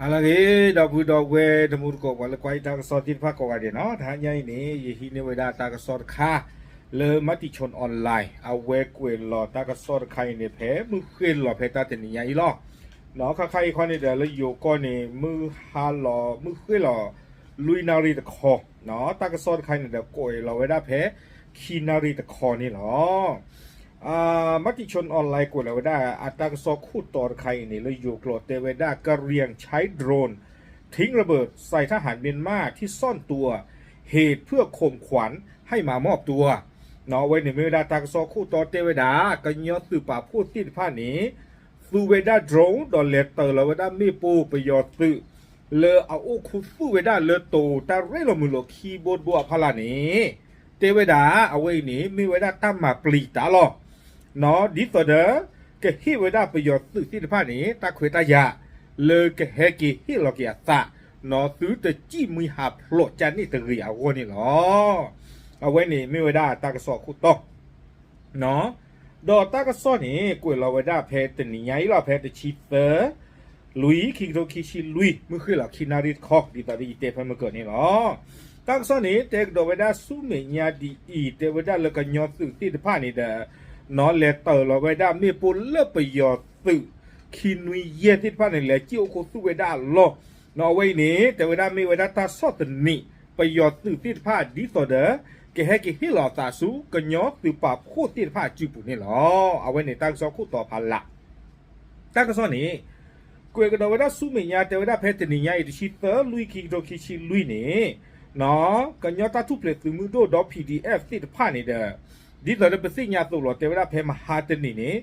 ဟါလၢအဂ့ၤ ဒီပုၢ်ဒီဝဲၢ်တံၤသကိး ပှၤလၢကွၢ်ယတၢ်ကစီၣ်သ့ၣ်တဖၣ်ကိးဂၤဒဲးန့ၣ်, တဟါညါအံၤန့ၣ် ယဟံးန့ၢ်ဝဲဒၣ်တၢ်ကစီၣ်တခါ လၢ Matichon Online အဝဲကွဲးလီၤတၢ်ကစီၣ်တခါအံၤန့ၣ် ဖဲမုၢ်ဃ့ၢ်လီၤဖဲတၢ်တနံၤညါအံၤလီၤ. ခါခါအံၤခီန့ၣ်ဒီး လၢယိၤကီၢ်န့ၣ် မုၢ်ဟါလီၤ မုၢ်ဃ့ၢ်လီၤ လွံၢ်နၣ်ရံၣ်တခီ, တၢ်ကစီၣ်တခါအံၤန့ၣ်ဒီး ကွဲးလီၤဝဲဒၣ်ဖဲ ခံနၣ်ရံၣ်တခီန့ၣ်လီၤ. Matichon Online ကွဲးလီၤဝဲဒၣ်အတၢ်ကစီၣ်ခိၣ်တီတခါအံၤန့ၣ် လၢယိၤကျိာ်တဲဝဲဒၣ် กะเหรี่ยงใช้โดรนทิ้งระเบิดใส่ทหารเมียนมาที่ซ่อนตัว เหตุเพื่อข่มขวัญให้มามอบตัว အဝဲန့ၣ်မ့ၢ်ဝဲဒၣ်တၢ်ကစီၣ်ခိၣ်တီတဲဝဲဒၣ် ကညီသုးပာ်ဖှိၣ်သ့ၣ်တဖၣ်န့ၣ် သူဝဲဒၣ် drone ဒီးလဲၤတၢၤလီၤဝဲဒၣ်မ့ၣ်ပိၢ်ပယီၤသုး လၢအအိၣ်ခူသူၣ်ဝဲဒၣ်လၢတိၤတၢ်ရ့လိာ်မုာ်လိာ်ခံဘိတဘိအဖီလာ်န့ၣ် တဲဝဲဒၣ် အဝဲအံၤန့ၣ် မ့ၢ်ဝဲဒၣ်တၢ်မၤပျံၤတၢ်လီၢ် ဒ်သိးဒီး ကဟ့ၣ်ဝဲဒၣ်ပယီၤသုးသ့ၣ်တဖၣ်န့ၣ် တၢ်ခွဲးတၢ်ယာ် လၢကဟဲက့ၤဟ့ၣ်လီၤက့ၤအသး သုတစံၣ်မှံဟးဖျိးကၢန့ၣ်တဂ့ၤအဂီၢ်န့ၣ်လီၤ. အဝဲန့ၣ်မ့ၢ်ဝဲဒၣ်တၢ်ကစီၣ်အခိၣ်တီ ဒီးတၢ်ကစီၣ်န့ၣ် ကွဲးလီၤဝဲဒၣ်ဖဲတနံၤညါအံၤလီၤ ဖဲတဆံသၢ လွံၢ် ခံကထိခံဆံလွံၢ် မုၢ်ဃ့ၢ်လီၤခံနၣ်ရံၣ်တခီ ဒ်သိးဒီးယတဲဖဲမုၢ်ကၢၤန့ၣ်လီၤ. တၢ်ကစီၣ်န့ၣ် တဲကဒီးဝဲဒၣ်ဆူမဲာ်ညါဒ်အံၤ တဲဝဲဒၣ်လၢကညီသုးသ့ၣ်တဖၣ်န့ၣ်ဒီး နီၢ်လဲၤတၢၤလီၤဝဲဒၣ်မ့ၣ်ပိၢ်လၢပယီၤသုး ခံနွံယဲၢ်သ့ၣ်တဖၣ်န့ၣ် လဲၤစံၣ်အိၣ်ခူသူၣ်ဝဲဒၣ်အလီၢ် နီၢ်အဝဲအံၤန့ၣ် တဲဝဲဒၣ်မ့ၢ်ဝဲဒၣ်တၢ်ဆီၣ်သနံး ပယီၤသုးသ့ၣ်တဖၣ် ဒ်သိးဒီး ကဟဲက့ၤဟ့ၣ်လီၤအသးဆူ ကညီသုးပာ်ဖှိၣ်သ့ၣ်တဖၣ်အစုပူၤန့ၣ်လီၤ. အဝဲန့ၣ်တၢ်ကစီၣ်ခိၣ်တီဖးလး တၢ်ကစီၣ်န့ၣ် ကွဲးကဒီးဝဲဒၣ်ဆူမဲာ်ညါ တဲဝဲဒၣ်ဖဲတနံၤညါအံၤ တဆံသၢ လွံၢ် ခံကထိခံဆံလွံၢ်န့ၣ် ကညီတၢ်ထူၣ်ဖျဲးသုးမုၢ်ဒိၣ်ဒီး P D F သ့ၣ်တဖၣ်န့ၣ်ဒီး ဒ်သိးဒီးပသ့ၣ်ညါအသိးလီၤ တဲဝဲဒၣ်ဖဲမဟါတနံၤန့ၣ်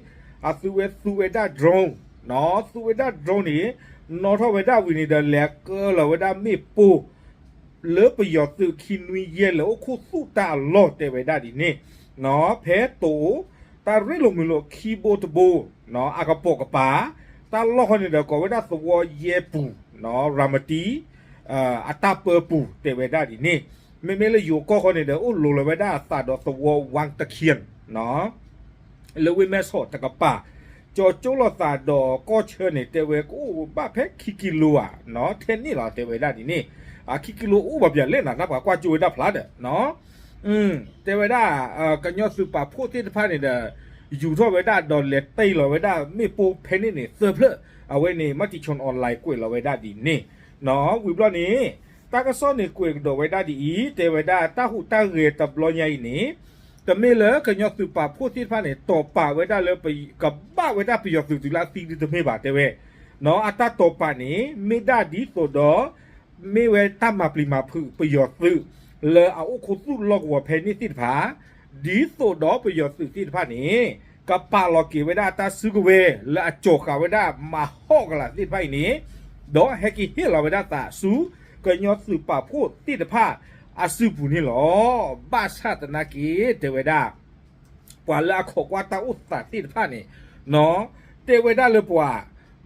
အသုဝဲသူဝဲဒၣ် drone နီၢ် သူဝဲဒၣ် drone န့ၣ် နီၣ်ထီၣ်ဝဲဒၣ်ဝံၤန့ၣ်ဒီး လဲၤကၢလီၤဝဲဒၣ်မ့ၣ်ပိၢ် လၢပယီၤသုးခံနွံယဲၢ်လဲၤအိၣ်ခူသူၣ်တၢ်အလီၢ် တဲဝဲဒၣ်ဒ်န့ၣ် နီၢ် ဖဲတိၤ တၢ်ရ့လိာ်မုာ်လိာ်ခံဘိတဘိ နီၢ် အကပိာ်ကပၤ တၢ်လီၢ်ဃီန့ၣ်ဒီး ကိးဝဲဒၣ်သဝီယဲၢ်ပူၤ နီၢ် ရၤမတံ အတၢ်ပၢပူၤ တဲဝဲဒၣ်ဒ်န့ၣ် မ့မ့ၢ်လၢယိၤကီၢ်ဃီန့ၣ်ဒီး အိၣ်လိၤလီၤဝဲဒၣ်အသးဒီးသဝီ ဝၣ်တခ့ၣ် နီၢ် လၢဝ့ၢ်မဲၢ်ဆီးတကပၤ ကၠီကၠိလီၤသးဒီးကီၢ်ဆၢန့ၣ် တဲဝဲကအိၣ်ဘၣ်ဖဲခံကံလိဧါ နီၢ် ထဲန့ၣ်လီၤ တဲဝဲဒၣ်ဒ်န့ၣ် အခံကံလိအိၣ်ဘၣ်ပၠးလဲၣ်နၤ တၢ်ပှၤကွၢ်ကၠိဝဲဒၣ်ဖျါဒီး နီၢ် တဲဝဲဒၣ် ကညီသုးပာ်ဖှိၣ်သ့ၣ်တဖၣ်န့ၣ်ဒီး ယူၤထီၣ်ဝဲဒၣ်ဒီးလဲၤတ့ၢ်လီၤဝဲဒၣ်မ့ၣ်ပိၢ်ဖဲန့ၣ်န့ၣ် သၢဖျၢၣ် အဝဲန့ၣ် Matichon Online ကွဲးလီၤဝဲဒၣ်ဒ်န့ၣ် နီၢ် ဝံၤဘျီန့ၣ် တၢ်ကစီၣ်န့ၣ်ကွဲးကဒီးဝဲဒၣ်ဒ်အံၤ တဲဝဲဒၣ် တၢ်ဟူးတၢ်ဂဲၤတဘျီညါအံၤန့ၣ် တမ့ၢ်လၢကညီသုးပာ်ဖှိၣ်သ့ၣ်တဖၣ်န့ၣ် တီၢ်ပာ်ဝဲဒၣ်လၢ ကဘၣ်ဝဲဒၣ်ပယီၤသုးတုၤလၢအသံဒုတမ့ၢ်ဘၣ် တဲဝဲ နီၢ် အတၢ်တီၢ်ပာ်န့ၣ် မ့ၢ်ဒၣ်ဒ်သိးဒီး မ့ၢ်ဝဲတၢ်မၤပျံၤမၤဖုးပယီၤသုး လၢအအိၣ်ခူသူၣ်လီၢ်ကဝီၤဖဲန့ၣ်သ့ၣ်တဖၣ် ဒ်သိးဒီးပယီၤသုးသ့ၣ်တဖၣ်န့ၣ် ကပာ်လီၤက့ၤဝဲဒၣ်တၢ်စုကဝဲၤ လၢအကၠီၤဃာ်ဝဲဒၣ်မၤဟီၣ်ကလာ်သ့ၣ်တဖၣ်အံၤန့ၣ် ဒီးဟဲက့ၤဟ့ၣ်လီၤဝဲဒၣ်သးဆူ ကညီသုးပာ်ဖှိၣ်သ့ၣ်တဖၣ်အစုပူၤန့ၣ်လီၤ. ဘၣ်ဆၣ်သနာ်က့ တဲဝဲဒၣ် ပှၤလၢအခီၣ်ကွၢ်တၢ်အိၣ်သးသ့ၣ်တဖၣ်န့ၣ် နီၢ် တဲဝဲဒၣ်လၢပှၤ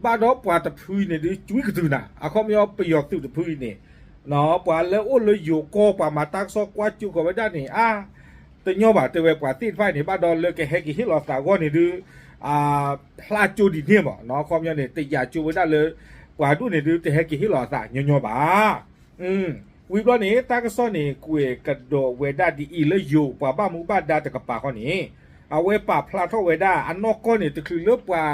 ဘၣ်ဒီးပှၤတဖုအံၤန့ၣ်ဒုး ကွံကတုၤနၤ အခီပညီပယီၤသုးတဖုအံၤန့ၣ် နီၢ် ပှၤလၢအိၣ်လၢယိၤကီၢ် ပှၤမၤတၢ်ကစီၣ်ကွၢ်ကၠိဃီၤဝဲဒၣ်န့ၣ် အါ တညီဘၣ် တဲဝဲပှၤသ့ၣ်တဖၣ်အံၤန့ၣ် ဘၣ်ဒီးလၢကဟဲက့ၤဟ့ၣ်လီၤသးအဂီၢ်န့ၣ်ဒုး ဖျါကၠိဒ်န့ၣ်မး နီၢ် အခီပညီန့ၣ် တယာ်ကၠိဝဲဒၣ်လၢ ပှၤဒိၣ်န့ၣ်ဒုး တဟဲက့ၤဟ့ၣ်လီၤအသးညီညီဘၣ် ဝံၤဘျီန့ၣ် တၢ်ကစီၣ်န့ၣ် ကွဲးကဒီးဝဲဒၣ်ဒ်အံၤ လၢယိၤပှၤဘၣ်မူဘၣ်ဒါတကပၤဃီန့ၣ် အဝဲပာ်ဖျါထီၣ်ဝဲဒၣ် အနီၢ်ကီၢ်န့ၣ် တချုးလၢပှၤ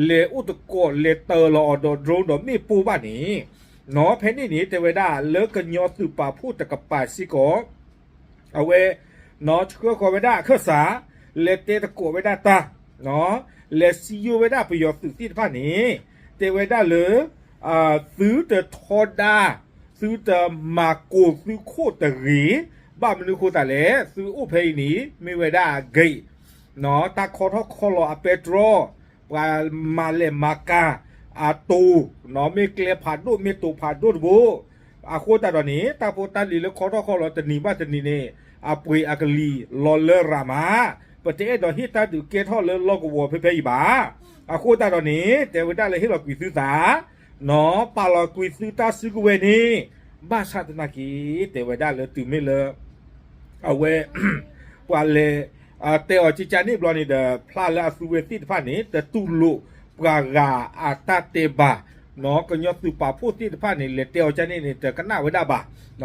လဲၤအိၣ်သကိး လဲၤတၢၤလီၤအီၤဒီး drone ဒီးမ့ၣ်ပိၢ်ဘၣ်န့ၣ် နီၢ် ဖဲန့ၣ်န့ၣ် တဲဝဲဒၣ်လၢကညီသုးပာ်ဖှိၣ်တကပၤစ့ၢ်ကီး အဝဲ နီၢ် ဆှၢဃီၤဝဲဒၣ်အခၢၣ်စး လဲၤတဲသကိးဝဲဒၣ်တၢ် နီၢ် လဲၤစံယိၣ်ဝဲဒၣ်ပယီၤသုးသ့ၣ်တဖၣ်န့ၣ် တဲဝဲဒၣ်လၢ သုတထီဒါ သုတမၤကိၢ်သုခိၣ်တဂ့ၤ ဘၣ်မနုၤအဃိသတးလဲၣ် သုအိၣ်ဖဲအံၤန့ၣ် မ့ၢ်ဝဲဒၣ်အဂ့ၢ် နီၢ် တၢ်ခီထီၣ်ခီလီၤအပဲတြီ ပှၤမၤလဲၢ်မၤကၤ အတိၤ နီၢ် မ့ၢ်ကျဲဖးဒိၣ် မ့ၢ်တိၤဖးဒိၣ်တဘိ အဃိသတးဒီးန့ၣ် တၢ်ဖိတၢ်လံၤလၢခီထီၣ်ခီလီၤတနံၤဘၣ်တနံၤန့ၣ် အပှ့ၤအကလံၤလီၤလၢရၤမး ပတအဲၣ်ဒိးဟ့ၣ်တၢ်ဒုးကဲထီၣ်လၢလီၢ်ကဝီၤဖဲဖဲအံၤဘၣ်. အဃိသတးဒီးန့ၣ် တဲဝဲဒၣ်လၢဟ့ၣ်လီၤကွံာ်သုသး နီၢ် ပာ်လီၤကွံာ်သုတၢ်စုကဝဲၤန့ၣ် ဘၣ်ဆၣ်သနာ်က့ တဲဝဲဒၣ်လၢတုၤမ့ၢ်လၢ အဝဲ ပှၤလဲၤ တဲအီၤကကန့ၣ်ဘျီန့ၣ်ဒီး ဖျါလၢအသုဝဲသ့ၣ်တဖၣ်န့ၣ် တတူၢ်လိာ်ပှၤဂၤအတၢ်တဲဘၣ် ကညီသုးပာ်ဖှိၣ်သ့ၣ်တဖၣ်န့ၣ် လဲၤတဲအီၤကန့ၣ်န့ၣ် တကနၣ်ဝဲဒၣ်ဘၣ်.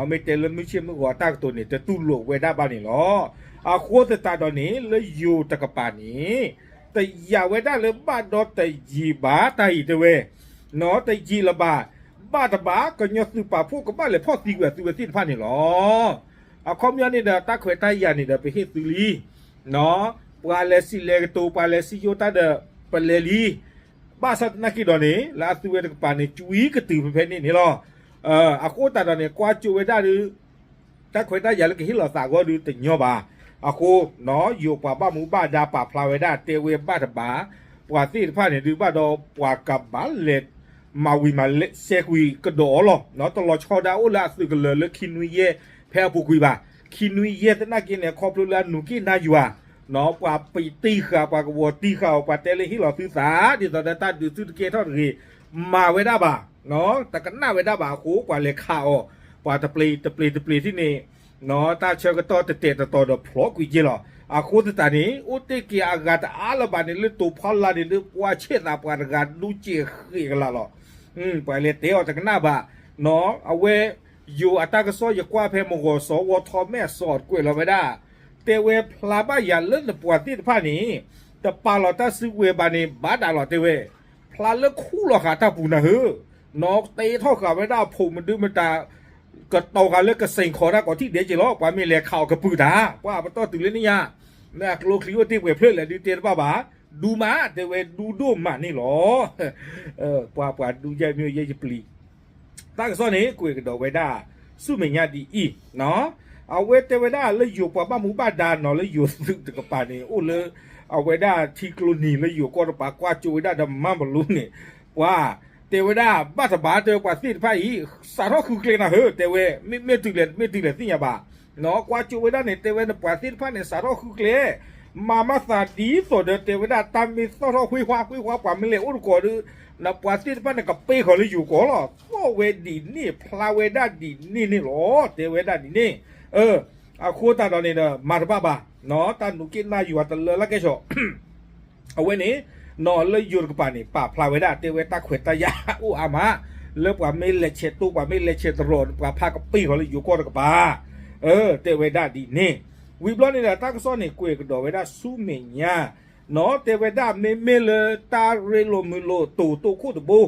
မ့ၢ်တဲလၢမုၢ်ဆ့ၣ်မုၢ်ဂီၤအတၢ်ကတိၤန့ၣ် တတူၢ်လိာ်ဝဲဒၣ်ဘၣ်န့ၣ်လီၤ. အဃိသတးဒီးန့ၣ် လၢယိၤတကပၤန့ၣ် တယာ်ဝဲဒၣ်လၢဘၣ်ဒီးတယံာ်ဘၣ်တၢ်အံၤတဲဝဲ, တယံာ်လၢၤဘၣ်, ဘၣ်တဘၣ် ကညီသုးပာ်ဖှိၣ်ကဘၣ်လဲၤဖီၣ်သံကွံာ်အသုဝဲသ့ၣ်တဖၣ်န့ၣ်လီၤ. အခီပညီန့ၣ်ဒီး တၢ်ခွဲးတၢ်ယာ်န့ၣ်ဒီး ပဟ့ၣ်သုလံ ပှၤလဲၤစံၣ်လဲၤကတိၤ ပှၤလဲၤစံယိၣ်တၢ်ဒီး ပလဲၤလံ. ဘၣ်ဆၣ်သနာ်က့ဒီးန့ၣ် လၢအသုဝဲတကပၤန့ၣ် ကွံကတုၤဖဲဖဲန့ၣ်န့ၣ်လီၤ. အဃိသတးဒီးန့ၣ် ကွၢ်ကၠိဝဲဒၣ်ဒီး တၢ်ခွဲးတၢ်ယာ်လၢကဟ့ၣ်လီၤသးအဂီၢ်ဒီးတညီဘၣ်. အဃိ ယိၤပှၤဘၣ်မူဘၣ်ဒါပာ်ဖျါဝဲဒၣ် တဲဝဲဘၣ်တဘၣ် ပှၤသ့ၣ်တဖၣ်န့ၣ်ဒုးဘၣ်ဒီး ပှၤကဘၣ်လဲၤမၤဝံၤမၤစဲကွံာ်ကဒီးအီၤလီၤ. တလီၤဆီဒၣ်အိၣ်လၢအသုးကလၢၤလၢခံနွံယဲၢ် ဖဲအပူၤကွံာ်ဘၣ်. ခံနွံယဲၢ်သနာ်က့န့ၣ် ခီဖျိလၢအနူၤက့ၣ်နါယွၤ ပှၤပံးတံၢ်ဃာ် ပှၤကဝီၤတံၢ်ဃာ်အီၤ ပှၤတဲလၢဟ့ၣ်လီၤသုသး ဒ်သိးဒီးတၢ်ဒုးသုတကဲထီၣ်တဂ့ၤ မၤဝဲဒၣ်ဘၣ်, တကနၣ်ဝဲဒၣ်ဘၣ်အဃိ ပှၤလဲၤခးအီၤ, ပှၤတပျ့ၤတပျ့ၤတပျ့ၤထံၣ်န့ၣ် တၢ်ဆၢကတီၢ်တတဲာ်တတီၤဒီးဖျိးကွံာ်က့လီၤ. အဃိသတးန့ၣ် အိၣ်တ့ၢ်က့ၤအဂၤတအါလၢၤဘၣ်န့ၣ် လၢတိၤဖီလာ်န့ၣ် လၢပှၤဆဲးသးပှၤတဂၤဒူက့ၤဃ့ကလာ်လီၤ. အဝဲ ယိၤအတၢ်ကစီၣ်ယကွၢ်ဖဲမုၢ်ဂီၤစီၤဝီထီမဲာ်စီၤကွဲးလီၤဝဲဒၣ်, တဲဝဲဖျါဘၣ်ယၤလၢနပှၤသ့ၣ်တဖၣ်န့ၣ် တပာ်လီၤတၢ်စုကဝဲၤဘၣ်န့ၣ် ဘၣ်ဒၣ်လီၤတဲဝဲ, ဖျါလၢခူၣ်လီၤဃာ်တၢ်ပူၤနၤဧၢ, နီၢ်တ့ထီၣ်ဃာ်ဝဲဒၣ်အဖိးမဒုမတၤ ကတီၤဃာ်လၢကစ့ၢ်ခီးတၢ်ကိးထံၣ်ဒဲးက့ၤလီၤ. ပှၤမ့ၢ်လဲၤခးအီၤကပုာ်တၢ် ပှၤအပတီၢ်တုၤလၢန့ၣ်ညါ, မ့ၢ်အကျိချံအိၣ်တ့ၢ်ပှဲၤဖျၢၣ်လဲၣ်ဒုးတဲတဘၣ်ဘၣ်, ဒူမး တဲဝဲဒူဒိၣ်မးန့ၣ်လီၤ. ပှၤပှၤဒူယဲၢ်မ့ၢ်ယဲၢ်ယပျံၤ တၢ်ကစီၣ်န့ၣ် ကွဲးကဒီးဝဲဒၣ် ဆူမဲာ်ညါဒ်အံၤ, အဝဲတဲဝဲဒၣ်လၢယိၤပှၤဘၣ်မူဘၣ်ဒါနီၤ လၢယိၤသုးတကပၤန့ၣ် အိၣ်လၢ အဝဲဒၣ်ထံကျိနံၤလၢယိၤကီၢ်တကပၤ ကွၢ်ကၠိဝဲဒၣ်ဒီးမါဘလူးန့ၣ်, ပှၤတဲဝဲဒၣ် ဘၣ်တဘၣ်တဲဝဲပှၤသ့ၣ်တဖၣ်အံၤ စးထီၣ်ဃုကျဲနၤဧၢ တဲဝဲ, မ့ၢ်မ့ၢ်တုၤလဲၣ် မ့ၢ်တုၤလဲၣ်သ့ၣ်ညါဘၣ် ကွၢ်ကၠိဝဲဒၣ်န့ၣ် တဲဝဲနပှၤသ့ၣ်တဖၣ်န့ၣ် စးထီၣ်ဃုကျဲ, မၤမၤသးဒ်သိးဒီးတဲဝဲဒၣ် တၢ်မ့ၢ်သီၣ်ထီၣ်ဃ့ခွါ ဃ့ခွါပှၤမ့ၢ်လဲၤအိၣ်တကိးဒီး နပှၤသ့ၣ်တဖၣ်န့ၣ် ကပ့ၤဃီၤလၢယိၤကီၢ်လီၤ. သီၣ်ဝဲဒ်န့ၣ် ဖျါဝဲဒၣ်ဒ်န့ၣ်န့ၣ်လီၤ. တဲဝဲဒၣ်ဒ်န့ၣ်, အဃိသတးဒီးန့ၣ်ဒီး မၤတဘၣ်ဘၣ်, တၢ်နူၤက့ၣ်နါယွၤတလၢလၢကဲၣ်ဆိး အဝဲန့ၣ် နီၢ်လၢယိၤတကပၤန့ၣ် ပာ်ဖျါဝဲဒၣ် တဲဝဲတၢ်ခွဲးတၢ်ယာ်အိၣ်အါမး, လၢပှၤမ့ၢ်လဲၤဆဲးတိၢ် ပှၤမ့ၢ်လဲၤဆဲးတရီၤ ပှၤဖးကပ့ၤဃီၤလၢယိၤကီၢ်တကပၤ, တဲဝဲဒၣ်ဒ်န့ၣ်, ဝံၤဘျီန့ၣ်ဒီး တၢ်ကစီၣ်န့ၣ် ကွဲးကဒီးဝဲဒၣ်ဆူမဲာ်ညါ, နီၢ်တဲဝဲဒၣ် မ့မ့ၢ်လၢတၢ်ရ့လိာ်မုာ်လိာ်တိၤတိၢ်ခိၣ်တဘိ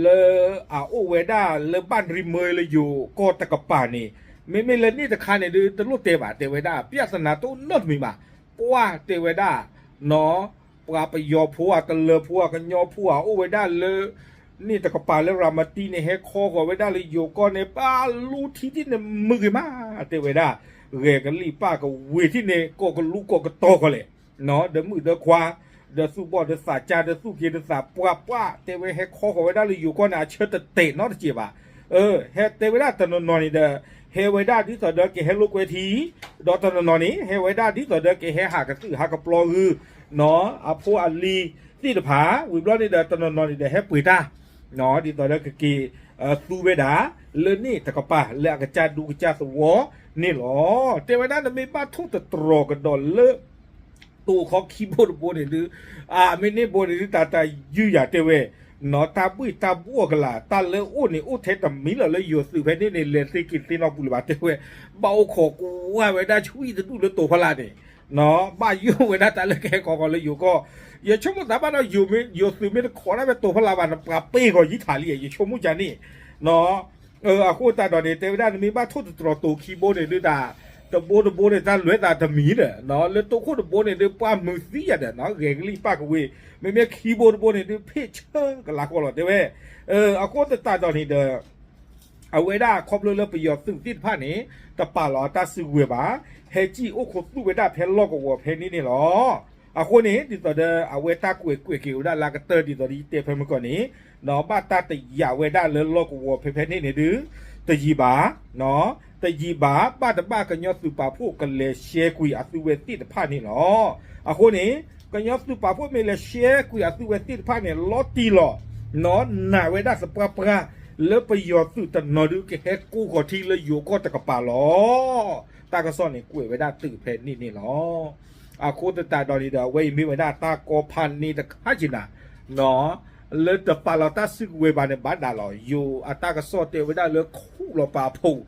လၢအအိၣ်ဝဲဒၣ်လၢဘၣ်နရံမၢလၢယိၤကီၢ်တကပၤန့ၣ်, မ့မ့ၢ်လၢန့ၣ်တခါန့ၣ်ဒုး တလိၣ်တဲဘၣ် တဲဝဲဒၣ် ပြဿနာတအိၣ်နီတမံၤဘၣ်. ပှၤတဲဝဲဒၣ် နီၢ် ပှၤပယီၤဖိဧါ ကလၢၤဖိဧါ ကညီဖိဧါ အိၣ်ဝဲဒၣ်လၢ န့ၣ်တကပၤလၢရၤမတံန့ၣ် ဟဲခီဃီၤဝဲဒၣ်လၢယိၤကီၢ်န့ၣ် ပာ်လူထံထံၣ်န့ၣ် မုာ်ဂ့ၤမး တဲဝဲဒၣ်, ဂဲၤကလံၣ်ပၢ်ကဝ့ၤထံၣ်န့ၣ် ကိးကလူးကိးကတီၤဃီၤလဲၣ်, နီၢ် ဒီးမုၣ်ဒီးခွါ ဒီးသူၣ်ဘီၣ်ဒီးသးကါ ဒီးသူၣ်က့ၤဒီးသးပှၢ်ပှၢ် တဲဝဲဟဲခီဃီၤဝဲဒၣ်လၢယိၤကီၢ်န့ၣ် အဆၢတတဲာ်နီတစဲးဘၣ်. ဟဲတဲဝဲဒၣ်တနီၤနီၤန့ၣ်ဒီး ဟဲဝဲဒၣ်ဒ်သိးဒီးကဟဲလိာ်ကွဲထံ, ဒီးတနီၤနီၤန့ၣ် ဟဲဝဲဒၣ်ဒ်သိးဒီးကဟဲဟးကသုးဟးကပျီဂုၢ်, နီၢ် အဖိအလံၤသ့ၣ်တဖၣ်, ဝံၤဘျီန့ၣ်ဒီး တနီၤနီၤန့ၣ်ဒီး ဟဲပှ့ၤတၢ် နီၢ် ဒ်သိးဒီးကက့ၤ သူဝဲဒၣ် လၢန့ၣ်တကပၤ လၢအကစၢ်ဒူကစၢ်သဝီန့ၣ်လီၤ. တဲဝဲဒၣ်နမ့ၢ်ဘၣ်ထိၣ်သတြီၤကဒီးလၢ တိၤခီခံဘိတဘိန့ၣ်ဒုး, အမ့ၢ်န့ၢ်ဘိန့ၣ်ဒုး တၢ်တၢ်ယုၢ်ယၤတဲဝဲ, နီၢ် တၢ်ဘှ့ၣ်တၢ်ဘှီၣ်ကလာ် တၢ်လၢအိၣ်န့ၣ်အိၣ်ထဲတမံၤလီၤ လၢယိၤသုးဖဲန့ၣ်န့ၣ် လဲၤသ့က့ၤသ့နီၢ်ပူၤလၢၤဘၣ်တဲဝဲ, ဘၣ်အိၣ်ခိးကွၢ်ဝဲဒၣ်ဆှံတဒူၣ်လၢတိၤဖီလာ်န့ၣ် နီၢ် ဘၣ်ယိၣ်ဝဲဒၣ်တၢ်လၢကဟဲခီဃီၤလၢယိၤကီၢ်, ယဆိကမိၣ်သးဘၣ်ဒီး ယိၤသုးမ့ၢ်တခိးတၢ်ဖဲတိၤဖီလာ်ဘၣ်န့ၣ် ပှၤပ့ၤဃီၤယံာ်ထးလံ ယဆိကမိၣ်ကန့ၣ်, နီၢ် အဃိသတးဒီးန့ၣ် တဲဝဲဒၣ်နမ့ၢ်ဘၣ်ထိၣ်သတြီၤတိၤခံဘိန့ၣ်ဒုးတၢ် တဘိတဘိန့ၣ် တၢ်လွဲသးတမံၤဒီး နီၢ် လၢတိခိၣ်တဘိန့ၣ်ဒုး ပှၢ်မုာ်သံယၤဒီး နီၢ် ဂဲၤကလံၣ်ပၢ်ကဝ့ၤ, မ့မ့ၢ်ခံဘိတဘိန့ၣ်ဒုး ဖ့ၣ်ဆၢကလးဃီလီၤတဲဝဲ, အဃိသတးဒီးန့ၣ်ဒီး အဝဲဒၣ်ခီဖျိလၢပယီၤသုးသ့ၣ်တဖၣ်န့ၣ် တပာ်လီၤအတၢ်စုကဝဲၤဘၣ်, ဟဲစံၣ်အိၣ်ခိးသူၣ်ဝဲဒၣ်ဖဲလီၢ်ကဝီၤဖဲန့ၣ်န့ၣ်လီၤ. အဃိန့ၣ် ဒ်သိးဒီးအဝဲတၢ်ကွဲးကွဲးက့ၤဝဲဒၣ်လၢအကတၢၢ်ဒ်သိးဒီးယတဲဖဲမုၢ်ကီၢ်န့ၣ်, နီၢ် ဘၣ်တၢ်တယာ်ဝဲဒၣ်လၢလီၢ်ကဝီၤဖဲဖဲန့ၣ်န့ၣ်ဒုး တယံာ်ဘၣ်, နီၢ် တယံာ်ဘၣ် ဘၣ်တဘၣ်ကညီသုးပာ်ဖှိၣ်ကလဲၤရှဲကွံာ်အသုဝဲသ့ၣ်တဖၣ်န့ၣ်လီၤ. အဃိန့ၣ် ကညီသုးပာ်ဖှိၣ်မ့ၢ်လဲၤရှဲကွံာ်အသုဝဲသ့ၣ်တဖၣ်န့ၣ် လီၤတံၢ်လီၤ, နီၢ် နာ်ဝဲဒၣ်သပှၢ်ပှၢ် လၢပယီၤသုးတနီၤဒုးကဟဲကိးဃီၤထံလၢယိၤကီၢ်တကပၤလီၤ. တၢ်ကစီၣ်န့ၣ်ကွဲးဝဲဒၣ်တုၤဖဲန့ၣ်န့ၣ်လီၤ. အဃိသတးဒီးန့ၣ်ဒီး အဝဲအံၤမ့ၢ်ဝဲဒၣ်တၢ်ကီဖးန့ၢ်တခါက့ၤနၤ, နီၢ် လၢတပာ်လီၤတၢ်စုကဝဲၤဘၣ်န့ၣ် ဘၣ်ဒၣ်လီၤ. ယိၤအတၢ်ကစီၣ်တဲဝဲဒၣ်လၢခူၣ်လီၤပာ်ဖှိၣ်,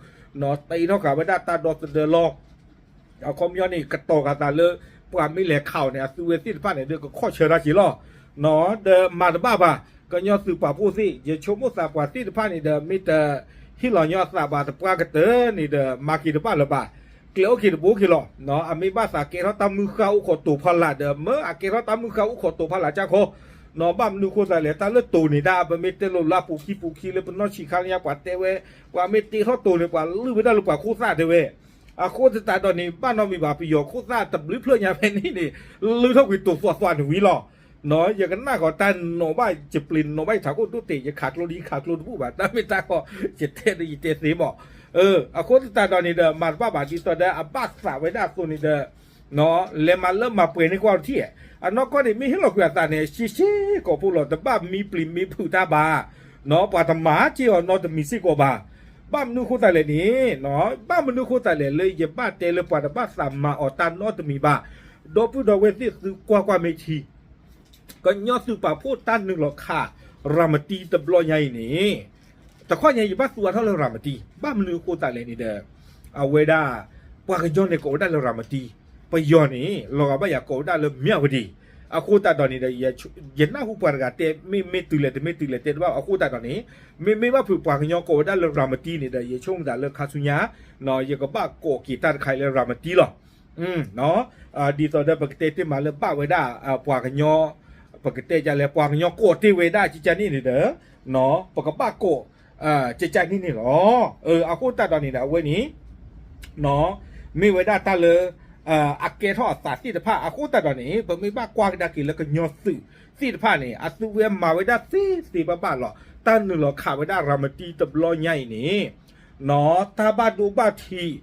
တ့ထီၣ်ဃာ်ဝဲဒၣ်တၢ်ဒီသဒၢလီၤ. အခီပညီန့ၣ် ကတီၤဃာ်သးလၢ ပှၤမ့ၢ်လဲၤခးအီၤန့ၣ် အသုဝဲသ့ၣ်တဖၣ်န့ၣ်ဒီး ကခီၣ်ဆၢတၢ်က့ၤလီၤ. ဒီးမၤတဘၣ်ဘၣ်, ကညီသုးပာ်ဖှိၣ်သ့ၣ် ယဆိကမိၣ်သးပှၤသ့ၣ်တဖၣ်န့ၣ်ဒီး မ့ၢ်တဟ့ၣ်လီၤညီအသးဘၣ် တပှၢ်ကတၢၢ်န့ၣ်ဒီး မၤက့ၤတဘၣ်လၢၤဘၣ်. ကျဲအိၣ်က့ၤတဘိက့ၤလီၤ. အမ့ၢ်ဘၣ်သးကဲထီၣ်တၢ်မုၢ်ဃၢ်အိၣ်ခိးတိာ်ဖီလာ်ဒီး မ့ၢ်အကဲထီၣ်တၢ်မုၢ်ဃၢ်အိၣ်ခိးတိာ်ဖီလာ်ကၢ်ခီ, ဘၣ်မနုၤအဃိသတးလဲၣ် တၢ်လၢတိၤန့ၣ်ဒၣ် ပမ့ၢ်တဲလိာ်လၢအပူၤခံပူၤခံလၢပနီၢ်ဆံးခါလၢညါ ပှၤတဲဝဲ, ပှၤမ့ၢ်တ့ထီၣ်တိၤန့ၣ် ပှၤလုၢ်ဝဲဒၣ်လၢပှၤခိၣ်သၣ်တဲဝဲ. အဃိသတးဒီးန့ၣ် ဘၣ်နီတမံၤဘၣ် ပယီၤခိၣ်သၣ်တဘျုးဖျၢၣ်ညါဖဲန့ၣ်န့ၣ် လုၢ်ထီၣ်ကွံာ်တိၤသွးသွးန့ၣ်ဝံၤလီၤ. ယကနၣ်ဃီတၢ်နီၤဘၣ် ယပျ့ၤနီၤဘၣ်ယထးခိၣ်ဒိၣ်တဲာ် ယခးကျိဒ်ယခးကျိတဘူၣ်ဘၣ် တၢ်မ့ၢ်တၢ်ကီ ယတဲတယတဲသ့မး. အဃိသတးဒီးန့ၣ်ဒီး မၤတဘၣ်ဘၣ် ဒ်သိးဒီးအဘၣ်သးဝဲဒၣ်အသိးန့ၣ်ဒီး လဲၤမၤလၢမၤပှဲၤန့ၢ်ကွၢ်တထံၣ်, အနီၢ်ကီၢ်န့ၣ် မ့ၢ်ဟ့ၣ်လီၤကွံာ်အသးန့ၣ် ရှဲရှဲကိာ်ဖိလီၤ တဘၣ်မံပျံၤမ့ၢ်ဖုးတၢ်ဘၣ်, ပှၤတမၤက့ၤအီၤနီတမံၤစ့ၢ်ကီးဘၣ်. ဘၣ်မနုၤအဃိသတးလဲၣ်န့ၣ်, ဘၣ်မနုၤအဃိသတးလဲၣ်လၢယဘၣ်တဲလၢပှၤတဘၣ်သးမၤအီၤတၢ်နီတမံၤဘၣ်. ဒီပုၢ်ဒီဝဲၢ်သ့ၣ်သုကွၢ်ကွၢ်မ့ၢ်ထံ ကညီသုးပာ်ဖှိၣ်တၢ်နုာ်လီၤခးရၤမတံတဘျီညါအံၤန့ၣ်, တခီညါယဘၣ်သူအါထီၣ်လၢရၤမတံ, ဘၣ်မနုၤအဃိသတးလဲၣ်န့ၣ်ဒီး, အဝဲဒၣ် ပှၤကညီန့ၣ်ကိးဝဲဒၣ်လၢရၤမတံ, ပယီၤန့ၣ် လီၤဂာ်ဘၣ်ယၤကိးဝဲဒၣ်လၢမၠၣ်ဝတံၤ. အဃိသတးဒီးန့ၣ်ဒီး ယနၢ်ဟူပှၤတဂၤတဲ မ့ၢ်မ့ၢ်တုၤလဲၣ်တမ့ၢ်တုၤလဲၣ်တဲတဘၣ် အဃိသတးဒီးန့ၣ်, မ့မ့ၢ်ဘၣ်ဖုးပှၤကညီကိးဝဲဒၣ်လၢရၤမတံန့ၣ်ဒီး ယဆိကမိၣ်သးလၢခါဆူညါ ယကဘၣ်ကိးက့ၤတၢ်တခါအံၤလၢရၤမတံလီၤ. ဒ်သိးဒီးပကတဲတ့ၢ်မးလၢဘၣ်ဝဲဒၣ် ပှၤကညီ, ပကတဲဒ်လဲၣ် ပှၤကညီကိးတ့ၢ်ဝဲဒၣ်ကကန့ၣ်န့ၣ်ဒီး, ပကဘၣ်ကိး ကကန့ၣ်န့ၣ်လီၤ. အဃိသတးဒီးန့ၣ်ဒီး အဝဲန့ၣ် မ့ၢ်ဝဲဒၣ်တၢ်လၢ အကဲထီၣ်အသးသ့ၣ်တဖၣ် အဃိသတးဒီးန့ၣ် ပမ့ၢ်ဘၣ်ကွၢ်ကဒါက့ၤလၢကညီသုးသ့ၣ်တဖၣ်န့ၣ် အသုဝဲမၤဝဲဒၣ်သ့သ့ဘၣ်ဘၣ်လီၤ. တၢ်နုာ်လီၤခးဝဲဒၣ်ရၤမတံတဘျီညါအံၤန့ၣ် တၢ်ဘၣ်ဒိဘၣ်ထံး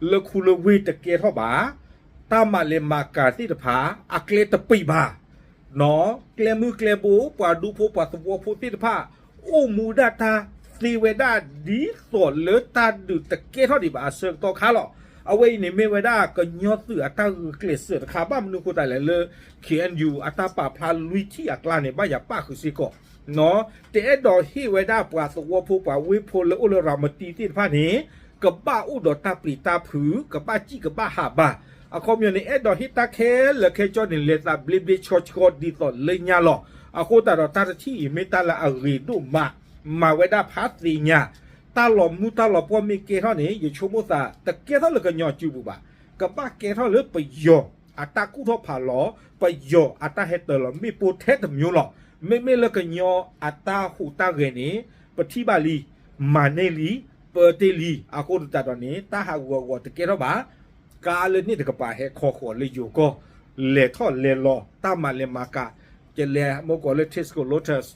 လၢခူလၢဝ့ၢ်တကဲထီၣ်ဘၣ်, တၢ်မၤလဲၤမၤကၤသ့ၣ်တဖၣ် အကျဲတပံာ်ဘၣ် ကျဲမုၢ်ကျဲဘိ ပှၤဒူဖိပှၤသဝီဖိသ့ၣ်တဖၣ် အိၣ်မူဒၣ်တၢ်သ့ဝဲဒၣ်ဒ်သိးလၢတၢ်ဒုးတကဲထီၣ်ဒံးဘၣ်အဆၢကတီၢ်ခါလီၤ. အဝဲအံၤန့ၣ်မ့ၢ်ဝဲဒၣ်ကညီသုးအတၢ်ဂုာ်ကျဲးစၢးတခါ ဘၣ်မနုၤအဃိသတးလဲၣ်လၢ ခ့ၣ်အဲၣ်ယူၣ် အတၢ်ပာ်ဖျါလွံၢ်ထံၣ်အကျါန့ၣ် ဘၣ်ယၤပၣ်ဃုာ်စ့ၢ်ကီး တအဲၣ်ဒိးဟ့ၣ်ဝဲဒၣ်ပှၤသဝီဖိပှၤဝ့ၢ်ဖိလၢအိၣ်လၢရၤမတံသ့ၣ်တဖၣ်န့ၣ် ကဘၣ်အိၣ်ဒီးတၢ်ပျံၤတၢ်ဖုး ကဘၣ်စံၣ်ကဘၣ်ဟးဘၣ်. အခီပညီန့ၣ် အဲၣ်ဒိးဟ့ၣ်တၢ်ခဲလၢာ်ခဲဆ့န့ၣ် လဲၤသးဘျ့ဘျ့ဆှီဆှီဒ်သိးလၢညါလီၤ. အဃိသတးဒီးတၢ်တထံၣ်အံၤမ့ၢ်တၢ်လၢအဂ့ၤဒိၣ်မး မၤဝဲဒၣ်ဖးသ့ၣ်ညါ တၢ်လီၤမူတၢ်လီၤပှီၢ်မ့ၢ်ကဲထီၣ်န့ၣ် ယဆိကမိၣ်သး တကဲထီၣ်လၢကညီစုပူၤဘၣ်. ကဘၣ်ကဲထီၣ်လၢပယီၤအတၢ်ကူၣ်ထီၣ်ဖးလီၤ ပယီၤအတၢ်ဟဲတၢၤလီၤမ့ၣ်ပိၢ်ထဲတမံၤလီၤ. မ့မ့ၢ်လၢကညီအတၢ်ဟူးတၢ်ဂဲၤန့ၣ် ပထံၣ်ဘၣ်လံ မၤန့ၢ်လံ ပၢတ့ၢ်လံ အဃိသတးဒီးန့ၣ် တၢ်ဟးဂူာ်ဟးဂီၤတကဲထီၣ်ဘၣ်. ကါလၢန့ၣ်တကပၤဟဲခီဃီၤလၢယိၤကီၢ် လဲၤထီၣ်လဲၤလီၤ တၢ်မၤလဲၤမၤကၤ ကလဲၤမ့ၢ်ကိးလၢ Tesco Lotus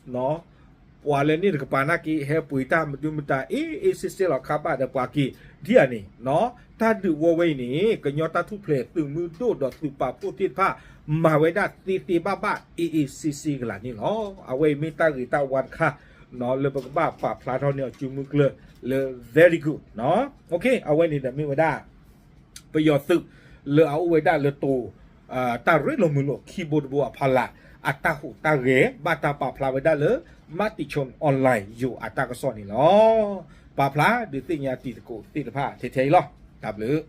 ပှၤလၢန့ၣ်တကပၤနာ်က့ ဟဲပှ့ၤတၢ်မဒုမတၤ အ့အ့စ့စ့လီၤ ခါဘၣ်ဒီးပှၤက့ၤဒ်အံၤန့ၣ် တၢ်ဒုးဝီဝဲအံၤန့ၣ် ကညီတၢ်ထူၣ်ဖျဲးသုးမုၢ်ဒိၣ်ဒီးသုးပာ်ဖှိၣ်သ့ၣ်တဖၣ် မၤဝဲဒၣ်သ့သ့ဘၣ်ဘၣ် အ့အ့စ့စ့ကလာ်န့ၣ်လီၤ. အဝဲအံၤမ့ၢ်တၢ်ဂ့ၤတၢ်ဝါတခါ လၢပကဘၣ်ပာ်ဖျါထီၣ်န့ၢ်အီၤစုမုၢ်ကျၢၢ်လၢ very good အဝဲန့ၣ်ဒီးမ့ၢ်ဝဲဒၣ် ပယီၤသုး လၢအအိၣ်ဝဲဒၣ်လၢတိၤ တၢ်ရ့လိာ်မုာ်လိာ်ခံဘိတဘိအဖီလာ် အတၢ်ဟူးတၢ်ဂဲၤ ဘၣ်တၢ်ပာ်ဖျါဝဲဒၣ်လၢ Matichon Online ယိၤအတၢ်ကစီၣ်န့ၣ်လီၤ. ပာ်ဖျါဒုးသ့ၣ်ညါတံၤသကိးသ့ၣ်တဖၣ်ထဲထဲအံၤလီၤ. တၢ်ဘျုး